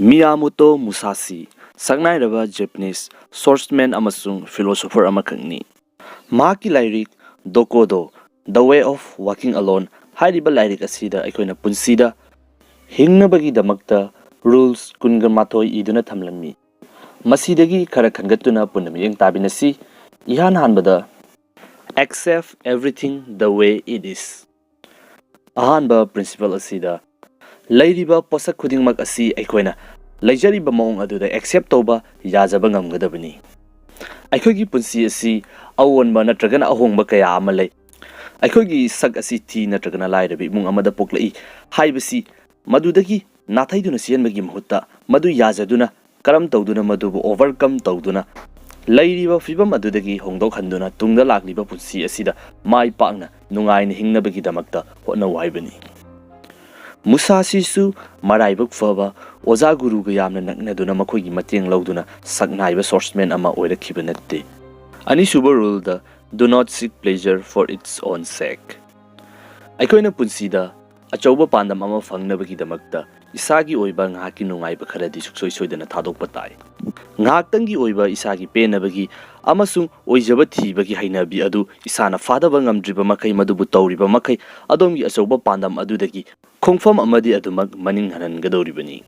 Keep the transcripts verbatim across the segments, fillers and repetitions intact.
ꯃꯤꯌꯥꯃꯣꯇꯣ ꯃꯨꯁꯥꯁꯤ ꯁꯛꯅꯥꯏꯔꯕ ꯖꯄꯅꯤꯁ ꯁꯣꯔꯠꯁꯃꯦꯟ ꯑꯃꯁꯨꯡ ꯐꯤꯂꯣꯁꯣꯐꯔ ꯑꯃꯈꯛꯅꯤ꯫ ꯃꯍꯥꯛꯀꯤ ꯂꯥꯏꯔꯤꯛ ꯗꯣꯀꯣꯗꯣ, The Way of Walking Alone ꯍꯥꯏꯔꯤꯕ ꯂꯥꯏꯔꯤꯛ ꯑꯁꯤꯗ ꯑꯩꯈꯣꯏꯅ ꯄꯨꯟꯁꯤꯗ ꯍꯤꯡꯅꯕꯒꯤꯗꯃꯛꯇ ꯔꯨꯜꯁ ꯀꯨꯟꯒ ꯃꯥꯊꯣꯏ ꯏꯗꯨꯅ ꯊꯝꯂꯝꯃꯤ꯫ ꯃꯁꯤꯗꯒꯤ ꯈꯔ ꯈꯟꯒꯠꯇꯨꯅ ꯄꯨꯟꯅ ꯃꯤꯠꯌꯦꯡ ꯇꯥꯕꯤꯅꯁꯤ꯫ ꯏꯍꯥꯟ ꯍꯥꯟꯕꯗ, Accept everything the way it is꯫ ꯑꯍꯥꯟꯕ ꯄ꯭ꯔꯤꯟꯁꯤꯄꯜ ꯑꯁꯤꯗ, ꯂꯩꯔꯤꯕ ꯄꯣꯠꯁꯛ ꯈꯨꯗꯤꯡꯃꯛ ꯑꯁꯤ ꯑꯩꯈꯣꯏꯅ ꯂꯩꯖꯔꯤꯕ ꯃꯑꯣꯡ ꯑꯗꯨꯗ ꯑꯦꯛꯁꯦꯞ ꯇꯧꯕ ꯌꯥꯖꯕ ꯉꯝꯒꯗꯕꯅꯤ꯫ ꯑꯩꯈꯣꯏꯒꯤ ꯄꯨꯟꯁꯤ ꯑꯁꯤ ꯑꯑꯣꯟꯕ ꯅꯠꯇ꯭ꯔꯒꯅ ꯑꯍꯣꯡꯕ ꯀꯌꯥ ꯑꯃ ꯂꯩ꯫ ꯑꯩꯈꯣꯏꯒꯤ ꯁꯛ ꯑꯁꯤ ꯊꯤ ꯅꯠꯇ꯭ꯔꯒꯅ ꯂꯥꯏꯔꯕ ꯏꯃꯨꯡ ꯑꯃꯗ ꯄꯣꯛꯂꯛꯏ ꯍꯥꯏꯕꯁꯤ ꯃꯗꯨꯗꯒꯤ ꯅꯥꯊꯩꯗꯨꯅ ꯆꯦꯟꯕꯒꯤ ꯃꯍꯨꯠꯇ ꯃꯗꯨ ꯌꯥꯖꯗꯨꯅ ꯀꯔꯝ ꯇꯧꯗꯨꯅ ꯃꯗꯨꯕꯨ ꯑꯣꯚꯔꯀꯝ ꯇꯧꯗꯨꯅ ꯂꯩꯔꯤꯕ ꯐꯤꯕꯝ ꯑꯗꯨꯗꯒꯤ ꯍꯣꯡꯗꯣꯛꯍꯟꯗꯨꯅ ꯇꯨꯡꯗ ꯂꯥꯛꯂꯤꯕ ꯄꯨꯟꯁꯤ ꯑꯁꯤꯗ ꯃꯥꯏ ꯄꯥꯛꯅ ꯅꯨꯡꯉꯥꯏꯅ ꯍꯤꯡꯅꯕꯒꯤꯗꯃꯛꯇ ꯍꯣꯠꯅꯧ ꯍꯥꯏꯕꯅꯤ꯫ ꯃꯨꯁꯥꯁꯤꯁꯨ ꯃꯔꯥꯏꯕꯛ ꯐꯕ ꯑꯣꯖꯥ ꯒꯨꯔꯨꯒ ꯌꯥꯝꯅ ꯅꯛꯅꯗꯨꯅ ꯃꯈꯣꯏꯒꯤ ꯃꯇꯦꯡ ꯂꯧꯗꯨꯅ ꯁꯛꯅꯥꯏꯕ ꯁꯣꯔꯠꯁꯃꯦꯟ ꯑꯃ ꯑꯣꯏꯔꯛꯈꯤꯕ ꯅꯠꯇꯦ꯫ ꯑꯅꯤꯁꯨꯕ ꯔꯨꯜꯗ, Do not seek pleasure for its own sake꯫ ꯑꯩꯈꯣꯏꯅ ꯄꯨꯟꯁꯤꯗ ꯑꯆꯧꯕ ꯄꯥꯟꯗꯝ ꯑꯃ ꯐꯪꯅꯕꯒꯤꯗꯃꯛꯇ ꯏꯁꯥꯒꯤ ꯑꯣꯏꯕ ꯉꯥꯏꯍꯥꯛꯀꯤ ꯅꯨꯡꯉꯥꯏꯕ ꯈꯔꯗꯤ ꯁꯨꯡꯁꯣꯏ ꯁꯣꯏꯗꯅ ꯊꯥꯗꯣꯛꯄ ꯇꯥꯏ꯫ ꯉꯥꯏꯍꯥꯛꯇꯪꯒꯤ ꯑꯣꯏꯕ ꯏꯁꯥꯒꯤ ꯄꯦꯟꯅꯕꯒꯤ ꯑꯃꯁꯨꯡ ꯑꯣꯏꯖꯕ ꯊꯤꯕꯒꯤ ꯍꯩꯅꯕꯤ ꯑꯗꯨ ꯏꯁꯥꯅ ꯐꯥꯗꯕ ꯉꯝꯗ꯭ꯔꯤꯕ ꯃꯈꯩ, ꯃꯗꯨꯕꯨ ꯇꯧꯔꯤꯕ ꯃꯈꯩ ꯑꯗꯣꯝꯒꯤ ꯑꯆꯧꯕ ꯄꯥꯟꯗꯝ ꯑꯗꯨꯗꯒꯤ ꯈꯣꯡꯐꯝ ꯑꯃꯗꯤ ꯑꯗꯨꯃꯛ ꯃꯅꯤꯡ ꯍꯟꯍꯟꯒꯗꯧꯔꯤꯕꯅꯤ꯫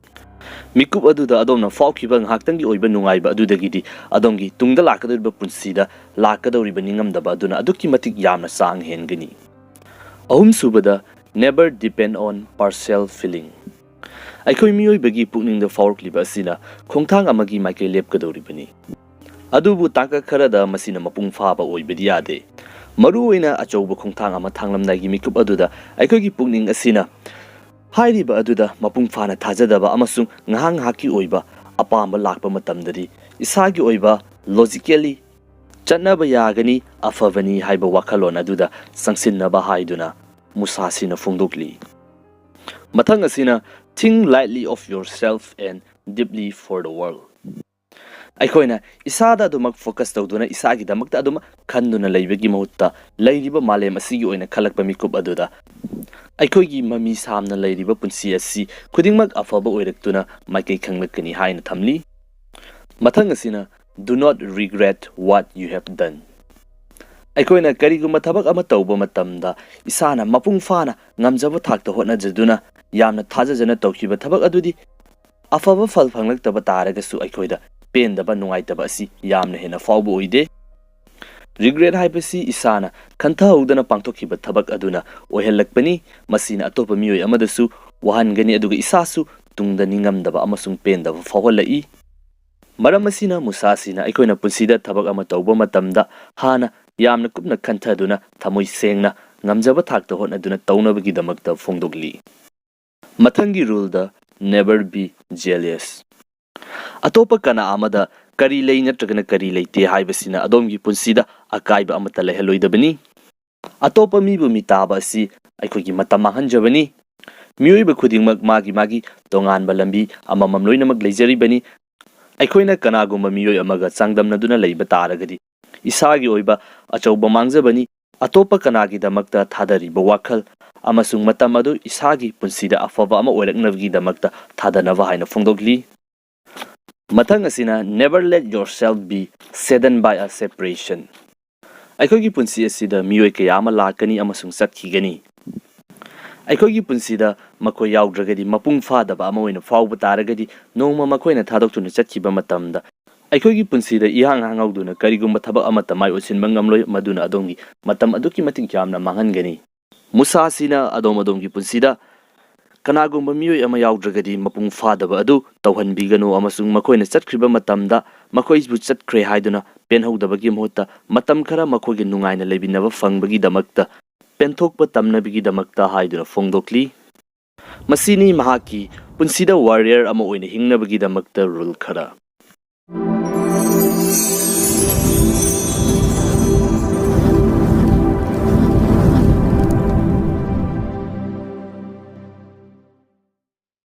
ꯃꯤꯀꯨꯞ ꯑꯗꯨꯗ ꯑꯗꯣꯝꯅ ꯐꯥꯎꯈꯤꯕ ꯉꯥꯏꯍꯥꯛꯇꯪꯒꯤ ꯑꯣꯏꯕ ꯅꯨꯡꯉꯥꯏꯕ ꯑꯗꯨꯗꯒꯤꯗꯤ ꯑꯗꯣꯝꯒꯤ ꯇꯨꯡꯗ ꯂꯥꯛꯀꯗꯧꯔꯤꯕ ꯄꯨꯟꯁꯤꯗ ꯂꯥꯛꯀꯗꯧꯔꯤꯕ ꯅꯤꯡꯉꯝꯗꯕ ꯑꯗꯨꯅ ꯑꯗꯨꯛꯀꯤ ꯃꯇꯤꯛ ꯌꯥꯝꯅ ꯆꯥꯡ ꯍꯦꯟꯒꯅꯤ꯫ ꯑꯍꯨꯝꯁꯨꯕꯗ, Never depend on partial feeling꯫ ꯑꯩꯈꯣꯏ ꯃꯤꯑꯣꯏꯕꯒꯤ ꯄꯨꯛꯅꯤꯡꯗ ꯐꯥꯎꯔꯛꯂꯤꯕ ꯑꯁꯤꯅ ꯈꯣꯡꯊꯥꯡ ꯑꯃꯒꯤ ꯃꯥꯏꯀꯩ ꯂꯦꯞꯀꯗꯧꯔꯤꯕꯅꯤ꯫ ꯑꯗꯨꯕꯨ ꯇꯥꯡꯀꯛ ꯈꯔꯗ ꯃꯁꯤꯅ ꯃꯄꯨꯡ ꯐꯥꯕ ꯑꯣꯏꯕꯗꯤ ꯌꯥꯗꯦ꯫ ꯃꯔꯨꯑꯣꯏꯅ ꯑꯆꯧꯕ ꯈꯣꯡꯊꯥꯡ ꯑꯃ ꯊꯥꯡꯂꯝꯗꯥꯏꯒꯤ ꯃꯤꯀꯨꯞ ꯑꯗꯨꯗ ꯑꯩꯈꯣꯏꯒꯤ ꯄꯨꯛꯅꯤꯡ ꯑꯁꯤꯅ ꯍꯥꯏꯔꯤꯕ ꯑꯗꯨꯗ ꯃꯄꯨꯡ ꯐꯥꯅ ꯊꯥꯖꯗꯕ ꯑꯃꯁꯨꯡ ꯉꯥꯏꯍꯥꯛ ꯉꯥꯏꯍꯥꯛꯀꯤ ꯑꯣꯏꯕ ꯑꯄꯥꯝꯕ ꯂꯥꯛꯄ ꯃꯇꯝꯗꯗꯤ ꯏꯁꯥꯒꯤ ꯑꯣꯏꯕ ꯂꯣꯖꯤꯀꯦꯜꯂꯤ ꯆꯠꯅꯕ ꯌꯥꯒꯅꯤ, ꯑꯐꯕꯅꯤ ꯍꯥꯏꯕ ꯋꯥꯈꯜꯂꯣꯟ ꯑꯗꯨꯗ ꯆꯪꯁꯤꯟꯅꯕ ꯍꯥꯏꯗꯨꯅ ꯃꯨꯁꯥꯁꯤꯅ ꯐꯣꯡꯗꯣꯛꯂꯤ꯫ ꯃꯊꯪ ꯑꯁꯤꯅ, Think lightly of yourself and deeply for the world꯫ ꯑꯩꯈꯣꯏꯅ ꯏꯁꯥꯗ ꯑꯗꯨꯃꯛ focus ꯇꯧꯗꯨꯅ ꯏꯁꯥꯒꯤꯗꯃꯛꯇ ꯑꯗꯨꯃꯛ ꯈꯟꯗꯨꯅ ꯂꯩꯕꯒꯤ ꯃꯍꯨꯠꯇ ꯂꯩꯔꯤꯕ ꯃꯥꯂꯦꯝ ꯑꯁꯤꯒꯤ ꯑꯣꯏꯅ ꯈꯜꯂꯛꯄ ꯃꯤꯀꯨꯞ ꯑꯗꯨꯗ ꯑꯩꯈꯣꯏꯒꯤ ꯃꯃꯤ ꯁꯥꯝꯅ ꯂꯩꯔꯤꯕ ꯄꯨꯟꯁꯤ ꯑꯁꯤ ꯈꯨꯗꯤꯡꯃꯛ ꯑꯐꯕ ꯑꯣꯏꯔꯛꯇꯨꯅ ꯃꯥꯏꯀꯩ ꯈꯪꯂꯛꯀꯅꯤ ꯍꯥꯏꯅ ꯊꯝꯂꯤ꯫ ꯃꯊꯪ ꯑꯁꯤꯅ "Do not regret what you have done"꯫ ꯑꯩꯈꯣꯏꯅ ꯀꯔꯤꯒꯨꯝꯕ ꯊꯕꯛ ꯑꯃ ꯇꯧꯕ ꯃꯇꯝꯗ ꯏꯁꯥꯅ ꯃꯄꯨꯡ ꯐꯥꯅ ꯉꯝꯖꯕ ꯊꯥꯛꯇ ꯍꯣꯠꯅꯖꯗꯨꯅ ꯌꯥꯝꯅ ꯊꯥꯖꯖꯅ ꯇꯧꯈꯤꯕ ꯊꯕꯛ ꯑꯗꯨꯗꯤ ꯑꯐꯕ ꯐꯜ ꯐꯪꯂꯛꯇꯕ ꯇꯥꯔꯒꯁꯨ ꯑꯩꯈꯣꯏꯗ ꯄꯦꯟꯗꯕ, ꯅꯨꯡꯉꯥꯏꯇꯕ ꯑꯁꯤ ꯌꯥꯝꯅ ꯍꯦꯟꯅ ꯐꯥꯎꯕ ꯑꯣꯏꯗꯦ꯫ Regret ꯍꯥꯏꯕꯁꯤ ꯏꯁꯥꯅ ꯈꯟꯊꯍꯧꯗꯅ ꯄꯥꯡꯊꯣꯛꯈꯤꯕ ꯊꯕꯛ ꯑꯗꯨꯅ ꯑꯣꯏꯍꯜꯂꯛꯄꯅꯤ꯫ ꯃꯁꯤꯅ ꯑꯇꯣꯞꯄ ꯃꯤꯑꯣꯏ ꯑꯃꯗꯁꯨ ꯋꯥꯍꯟꯒꯅꯤ, ꯑꯗꯨꯒ ꯏꯁꯥꯁꯨ ꯇꯨꯡꯗ ꯅꯤꯡꯉꯝꯗꯕ ꯑꯃꯁꯨꯡ ꯄꯦꯟꯗꯕ ꯐꯥꯎꯍꯜꯂꯛꯏ꯫ ꯃꯔꯝ ꯑꯁꯤꯅ ꯃꯨꯁꯥꯁꯤꯅ ꯑꯩꯈꯣꯏꯅ ꯄꯨꯟꯁꯤꯗ ꯊꯕꯛ ꯑꯃ ꯇꯧꯕ ꯃꯇꯝꯗ ꯍꯥꯟꯅ ꯌꯥꯝꯅ ꯀꯨꯞꯅ ꯈꯟꯊꯗꯨꯅ ꯊꯃꯣꯏ ꯁꯦꯡꯅ ꯉꯝꯖꯕ ꯊꯥꯛꯇ ꯍꯣꯠꯅꯗꯨꯅ ꯇꯧꯅꯕꯒꯤꯗꯃꯛꯇ ꯐꯣꯡꯗꯣꯛꯂꯤ꯫ ꯃꯊꯪꯒꯤ ruleꯗ "Never be jealous"꯫ ꯑꯇꯣꯞꯄ ꯀꯅꯥ ꯑꯃꯗ ꯀꯔꯤ ꯂꯩ ꯅꯠꯇ꯭ꯔꯒꯅ ꯀꯔꯤ ꯂꯩꯇꯦ ꯍꯥꯏꯕꯁꯤꯅ ꯑꯗꯣꯝꯒꯤ ꯄꯨꯟꯁꯤꯗ ꯑꯀꯥꯏꯕ ꯑꯃꯠꯇ ꯂꯩꯍꯜꯂꯣꯏꯗꯕꯅꯤ꯫ ꯑꯇꯣꯞꯄ ꯃꯤꯕꯨ ꯃꯤꯇꯥꯕ ꯑꯁꯤ ꯑꯩꯈꯣꯏꯒꯤ ꯃꯇꯝ ꯃꯥꯡꯍꯟꯖꯕꯅꯤ꯫ ꯃꯤꯑꯣꯏꯕ ꯈꯨꯗꯤꯡꯃꯛ ꯃꯥꯒꯤ ꯃꯥꯒꯤ ꯇꯣꯉꯥꯟꯕ ꯂꯝꯕꯤ ꯑꯃꯃꯝ ꯂꯣꯏꯅꯃꯛ ꯂꯩꯖꯔꯤꯕꯅꯤ꯫ ꯑꯩꯈꯣꯏꯅ ꯀꯅꯥꯒꯨꯝꯕ ꯃꯤꯑꯣꯏ ꯑꯃꯒ ꯆꯥꯡꯗꯝꯅꯗꯨꯅ ꯂꯩꯕ ꯇꯥꯔꯒꯗꯤ ꯏꯁꯥꯒꯤ ꯑꯣꯏꯕ ꯑꯆꯧꯕ ꯃꯥꯡꯖꯕꯅꯤ꯫ ꯑꯇꯣꯞꯄ ꯀꯅꯥꯒꯤꯗꯃꯛꯇ ꯊꯥꯗꯔꯤꯕ ꯋꯥꯈꯜ ꯑꯃꯁꯨꯡ ꯃꯇꯝ ꯑꯗꯨ ꯏꯁꯥꯒꯤ ꯄꯨꯟꯁꯤꯗ ꯑꯐꯕ ꯑꯃ ꯑꯣꯏꯔꯛꯅꯕꯒꯤꯗꯃꯛꯇ ꯊꯥꯗꯅꯕ ꯍꯥꯏꯅ ꯐꯣꯡꯗꯣꯛꯂꯤ꯫ ꯃꯊꯪ ꯑꯁꯤꯅ "Never let yourself be saddened by a separation"꯫ ꯑꯩꯈꯣꯏꯒꯤ ꯄꯨꯟꯁꯤ ꯑꯁꯤꯗ ꯃꯤꯑꯣꯏ ꯀꯌꯥ ꯑꯃ ꯂꯥꯛꯀꯅꯤ ꯑꯃꯁꯨꯡ ꯆꯠꯈꯤꯒꯅꯤ꯫ ꯑꯩꯈꯣꯏꯒꯤ ꯄꯨꯟꯁꯤꯗ ꯃꯈꯣꯏ ꯌꯥꯎꯗ꯭ꯔꯒꯗꯤ ꯃꯄꯨꯡ ꯐꯥꯗꯕ ꯑꯃ ꯑꯣꯏꯅ ꯐꯥꯎꯕ ꯇꯥꯔꯒꯗꯤ, ꯅꯣꯡꯃ ꯃꯈꯣꯏꯅ ꯊꯥꯗꯣꯛꯇꯨꯅ ꯆꯠꯈꯤꯕ ꯃꯇꯝꯗ ꯑꯩꯈꯣꯏꯒꯤ ꯄꯨꯟꯁꯤꯗ ꯏꯍꯥꯡ ꯍꯥꯡꯍꯧꯗꯨꯅ ꯀꯔꯤꯒꯨꯝꯕ ꯊꯕꯛ ꯑꯃꯠꯇ ꯃꯥꯏ ꯑꯣꯟꯁꯤꯟꯕ ꯉꯝꯂꯣꯏ꯫ ꯃꯗꯨꯅ ꯑꯗꯣꯝꯒꯤ ꯃꯇꯝ ꯑꯗꯨꯛꯀꯤ ꯃꯇꯤꯛ ꯌꯥꯝꯅ ꯃꯥꯡꯍꯟꯒꯅꯤ꯫ ꯃꯨꯁꯥꯁꯤꯅ ꯑꯗꯣꯝ ꯑꯗꯣꯝꯒꯤ ꯄꯨꯟꯁꯤꯗ ꯀꯅꯥꯒꯨꯝꯕ ꯃꯤꯑꯣꯏ ꯑꯃ ꯌꯥꯎꯗ꯭ꯔꯒꯗꯤ ꯃꯄꯨꯡ ꯐꯥꯗꯕ ꯑꯗꯨ ꯇꯧꯍꯟꯕꯤꯒꯅꯨ, ꯑꯃꯁꯨꯡ ꯃꯈꯣꯏꯅ ꯆꯠꯈ꯭ꯔꯤꯕ ꯃꯇꯝꯗ ꯃꯈꯣꯏꯕꯨ ꯆꯠꯈ꯭ꯔꯦ ꯍꯥꯏꯗꯨꯅ ꯄꯦꯟꯍꯧꯗꯕꯒꯤ ꯃꯍꯨꯠꯇ ꯃꯇꯝ ꯈꯔ ꯃꯈꯣꯏꯒ ꯅꯨꯡꯉꯥꯏꯅ ꯂꯩꯃꯤꯟꯅꯕ ꯐꯪꯕꯒꯤꯗꯃꯛꯇ, ꯄꯦꯟꯊꯣꯛꯄ ꯇꯝꯅꯕꯒꯤꯗꯃꯛꯇ ꯍꯥꯏꯗꯨꯅ ꯐꯣꯡꯗꯣꯛꯂꯤ꯫ ꯃꯁꯤꯅꯤ ꯃꯍꯥꯛꯀꯤ ꯄꯨꯟꯁꯤꯗ warrior ꯑꯃ ꯑꯣꯏꯅ ꯍꯤꯡꯅꯕꯒꯤꯗꯃꯛꯇ rule ꯈꯔ꯫